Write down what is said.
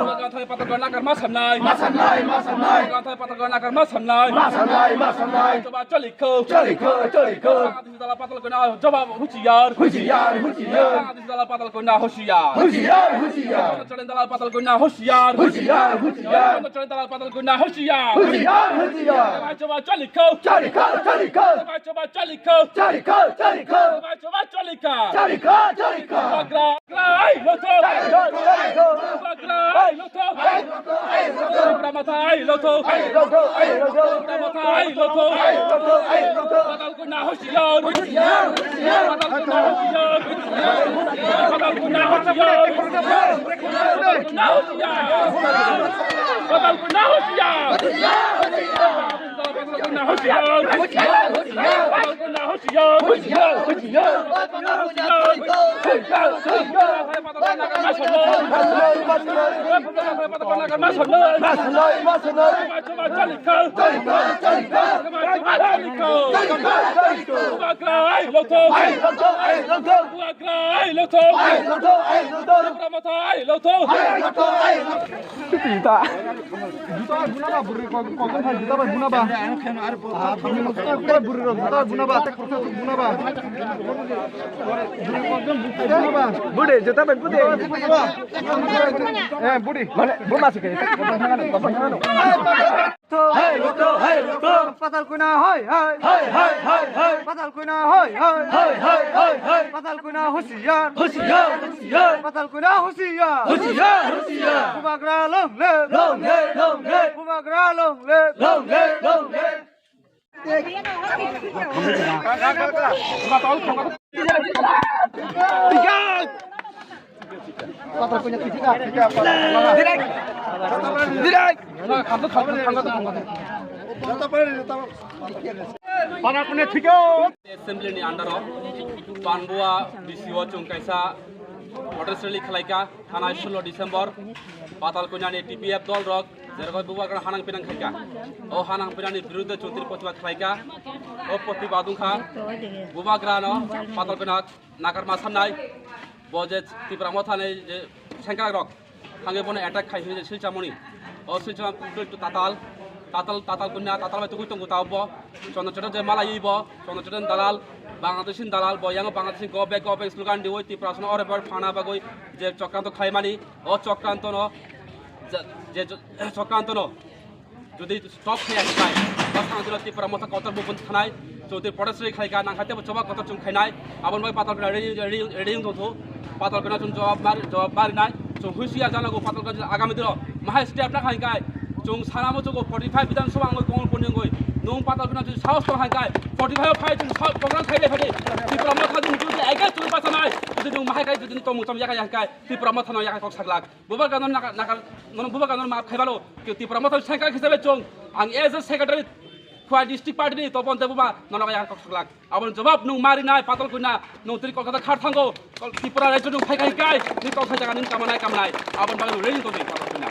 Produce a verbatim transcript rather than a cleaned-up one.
Bubagra thai Patalkona nakarma samnai. Ma samnai, ma samnai. Bubagra thai Patalkona nakarma samnai. Ma samnai, ma samnai. Choba choli kho. Choli kho, choli kho. Bangladesh dala Patalkona jawab hushiyar. Hushiyar, hushiyar. Bangladesh dala Patalkona hushiyar. Hushiyar, hushiyar. Chole dala Patalkona hushiyar. Hushiyar, hushiyar. Chole dala Patalkona hushiyar. Hushiyar, hushiyar. Choba choli kho. Choli kho, choli kho. Choba choli kho. Choli kho, choli kho. Choba choli kho. Choli kho, choli kho. Bubagra. Bubagra hai lotho. Hai lotho, hai lotho. Bubagra hai lotho. Hai lotho, hai lotho. Tipra Motha hai lotho. Hai lotho, hai lotho. Tipra Motha hai lotho. Hai lotho, hai lotho. Patalkona hushiyar. Hushiyar, hushiyar. Patalkona hushiyar. Patalkona hushiyar. Patalkona hushiyar. Patalkona hushiyar. Patalkona hushiyar. Patalkona hushiyar. Bubagra hai lotho. Bubagra hai lotho. Tipra Motha hai lotho. Juta buna ba, buri kok-, kokjon phai juta bai buna ba. Buri rok juta buna ba, tek koksa buna ba. Buri kokjon buna ba. Buri juta bai buri. Eh, buri. Mane, buma se ke, kokjon thang ano, kokjon thang ano. Hai lotho, hai lotho. Patalkona hai, hai. Hai, hai, hai, hai. Patalkona hai, hai. Hai, hai, hai, hai. Patalkona hushiyar. Hushiyar, hushiyar. Patalkona hushiyar. Hushiyar, hushiyar. Bubagra long live. Long live, long live. Bubagra long live. Long live, long live. Assembly ni under o Panbua B C o chung kaisa protest rally khlaika, thanai sullo December, Patalkona ni T P F dol rok, jerok Bubagra hanang pinang khaika. O hanang pinang ni birudhe chung tini protibad khlaika. O protibad wngkha, Bubagra no Patalkona nakarma samnai, bo je Tipra Motha ni je sengkrak rok, thangwi bono attack khai hwnwi Silchar moni. O Silchar moni tatal, tatal, tatal konna, tatal bai tugwi tongo tabo. Chondro Chedar je malaiwi bo, Chondro Chedar ni dalal, Bangladesh ni dalal, bo yang Bangladesh ni go back, go back slogan diwi Tiprasa no ore bar phana bagwi je chokranto khlaimani, o chokranto no, je, je, je chokranto no jodi stop khe ya hwnkhai, bwskango jora Tipra Motha kotor movement thanai, chwng tei protest rally khlaika, nangkha teibo choba kotor chwng khainai, aboni bagwi Patalkona ready, ready, ready wng tongthu, Patalkona chwng jawab mar-, jawab marinai, chwng husiar janago Patalkona agami dino mahai step na khainkhai, chwng sanamo chwng forty five Bidhan Sabha wngwi Kamalpur ni wngwi, nwng Patalkona chwng sahos tong khainkhai, forty five o phai chwng sa-, program khailai phadi, Tipra Motha chwng jodi against chwng bachanai, jodi nwng mahai khai jodi nwng tongmung cham yakhai yakhai, Tipra Motha no yakhai kok saglak. Bubagra no naka-, naka-, nono Bubagra no maaf khai balo, khe Tipra Motha sengkrak hisabe chwng, ang as a secretary, Khowai district party ni topon tebo ba nono ya kok saglak. Aboni jawab nwng marinai Patalkona, nwng tini Kolkata khar thango, Kol-, Tripura rajyo nwng phai khai kai, nini kok sa jaga nini kamanai kamanai, aboni bagwi nwng ready tongdi Patalkona.